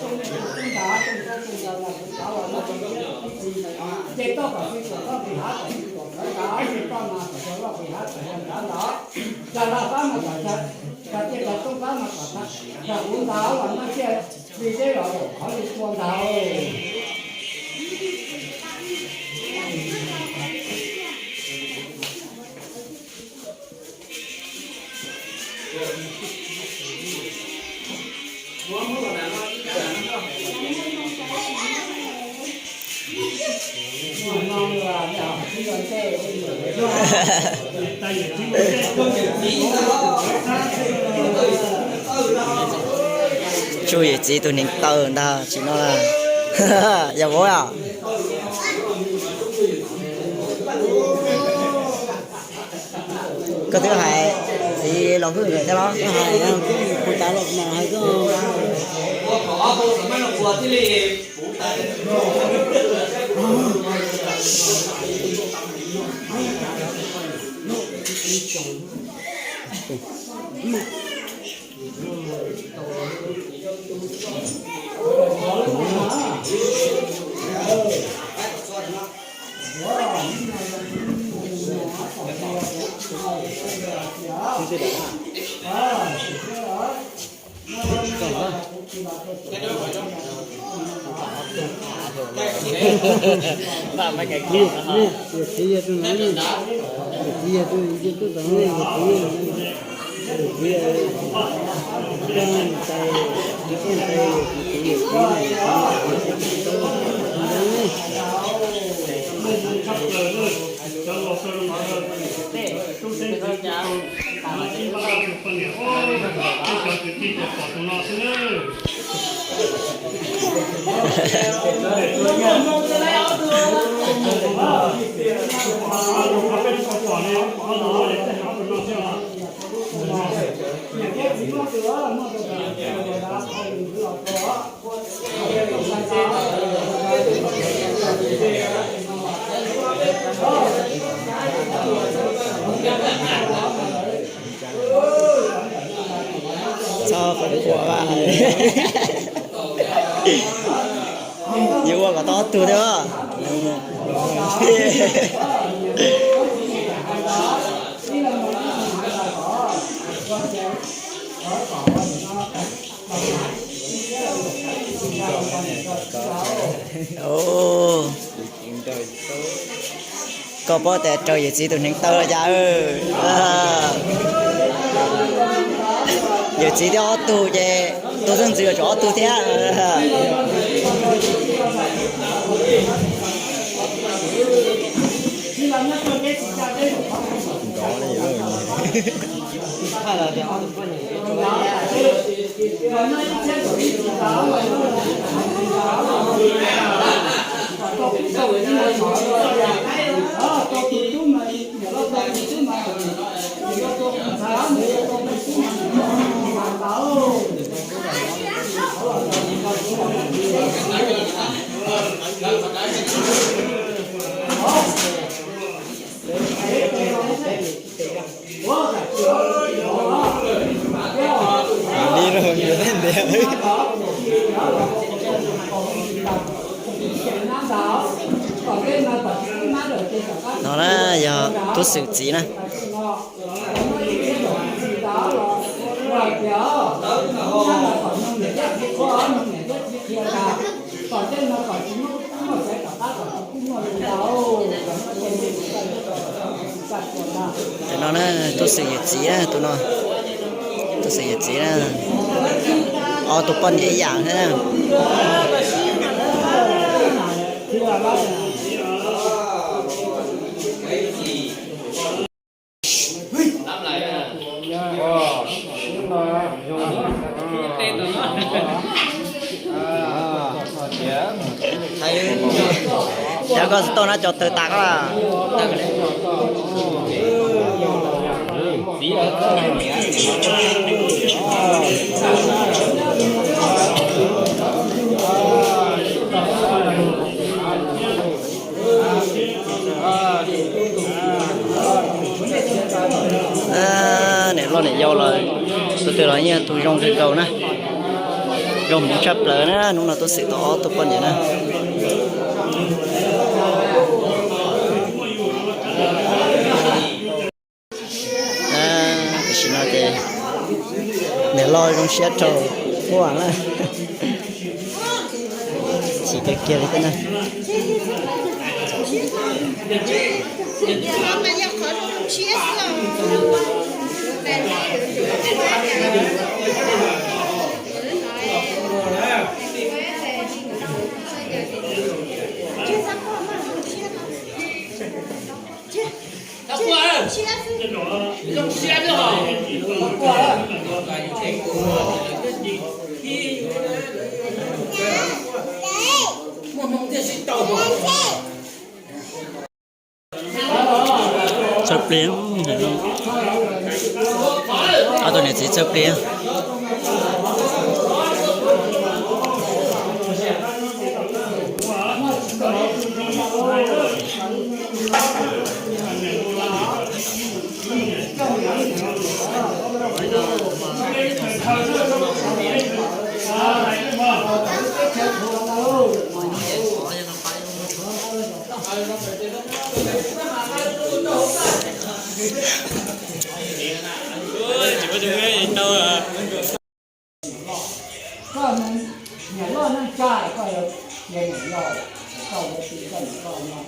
tub ntag, tub ntawd los kuv thov los noj ib txhis, ces toj kom txhua txhua txoj kev hav kom txhua txhua ntawd, ces toj mas kom txhua txhua kev hav kom txhua ntawd ntag. Txog laj fab mas kom txhua, txog tiaj txog toob fab mas kom txhua, txog kuv ntawd los noj tiaj li deb los zaum qhov li tua ntawd. Tsuj yawm txiv tus neev taw ntag tsis no. Yog vauv os. Koj twb hais txiv los hwj nkawd thiab los? Koj hais, kuv tas los mas hais koj. Txhob qhuas qhuas, yuav ua kom tau ob tug thiab. Koj paub tias raug yawm txiv tus hneev taw los cas. Yawm txiv thiab ob tug ces tus xeeb ntxwv yuav tsum ob tug thiab. No na yog tub xwm txiv na. Tus no na tub xwm yawm txiv, tus no tub xwm yawm txiv na, ob tug poj niam ib yam thiab. Yog koj tsis tau na cov tawg tas koj. Niam loj niam yau los tus twg los yeej tus zoo kawg nkaus na. Zoo hmoov tshaj plaws na, hnub no tuaj xwm tau ob tug poj niam na. Tam sim no ces niam loj zoo siab rau muaj na. Chim kiag kiag li thiab na. Txawj plig, ob tug niam txiv txawj plig. Koj niam loj neej tsa, koj yog niam yau, koj ua txiv koj niam koj no,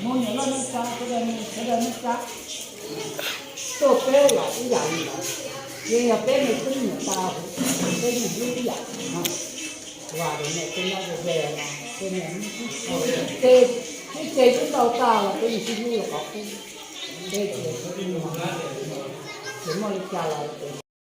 mus niam loj neej tsa, sawv daws neej tsa, tuaj peb los ib yam li ntawd. Ces yog peb me tub me nyuam tas, peb yeej hlub ib yam. Vas niam tej nyob ze ze no, tej niam ib ce twb tau tag los peb yeej sib hlub los qhov qub. Peb ces, ces muaj li cas los